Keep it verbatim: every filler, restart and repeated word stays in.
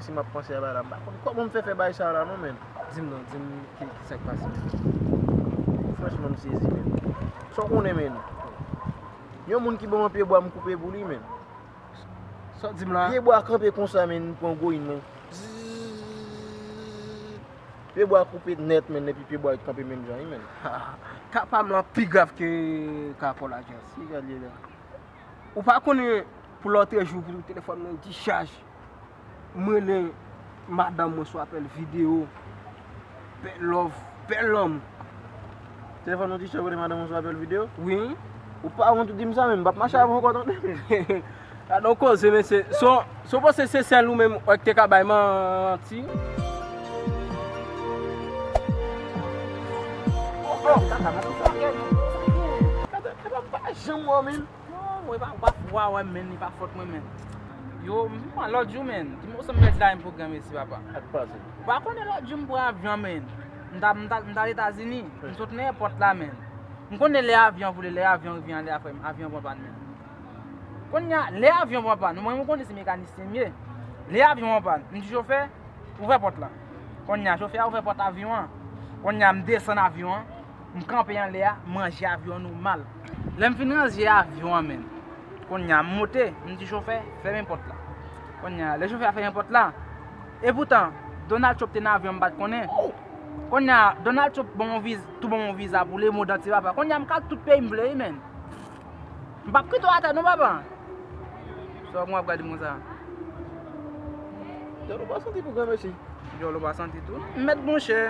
Si m ap panse a bagay la, m pa konn kòman m fè fè bagay sa la non, menn. Di m non, di m ki, ki sa k pase. Franchman, m sezi, menn. Sa w konnen, menn? Yon moun ki ban mwen pye bwa, m koupe pou li, menn. Sa w di m la? Pye bwa kanpe konsa, menn, m pran gwoyin, menn. Zzz. Pye bwa koupe nèt, menn, epi pye bwa kanpe menm jan, wi, menn. Ka pa m lan pi grav ke ka kò la, Jazz. Ki ka l ye la? Ou pa konnen pou lòtrejou, pou telefòn mwen dichaj. M rele madanm mwen sou apèl videyo. Bèl love, bèl lanmou. Telefòn ou dichaj, ou rele madanm ou sou apèl videyo? Wi. Ou pa wont ou di m sa menm, m p ap mache avè w ankò tande. Gade yon koze, mesye. So, so w panse se sèl ou menm wè ki te ka bay manti? Oh, oh, kaka, mwen sa gen. Kaka, kaka, m pa janm wè w, menn. Non, mwen pa, pa fwa wè, menn, li pa fòt mwen, menn. Yo, m, lòt jou, menn, di m ou sanm pèdi la, m pwogram esi, papa. Sa k pase? Ou pa konnen lòt jou m pran avyon, menn. M t al, m t al, m t al Etazini. M sot nan èpòt la, menn. M konnen lè avyon voule, lè avyon rive anlè a, frè m, avyon pran pàn, menn. Kounye a, lè avyon pran pàn, mwen, mwen konnen se mekanisyen m ye. Lè avyon pran pàn, m di chofè, ouvè pòt la. Kounye a, chofè a ouvè pòt avyon an. Kounye a, m desann avyon an, m kanpe anlè a, m ranje avyon an nòmal. Lè m fin ranje avyon an, menn, kounye a, m monte, m di chofè, fèmen pòt la. Kounye a, lè chofè a fèmen pòt la, epoutan, Donald Trump te nan avyon an, m pa t konnen. Kounye a, Donald Trump ban m yon viz-, tou ban m yon viza pou lemond antye, papa. Kounye a, m ka al tout peyi m vle, wi, menn. M p ap kite w atè non, papa. Sa w ap gade m konsa? Dyòl ou pa santi pou granmesi. Dyòl ou pa santi tou? M mèt monchè.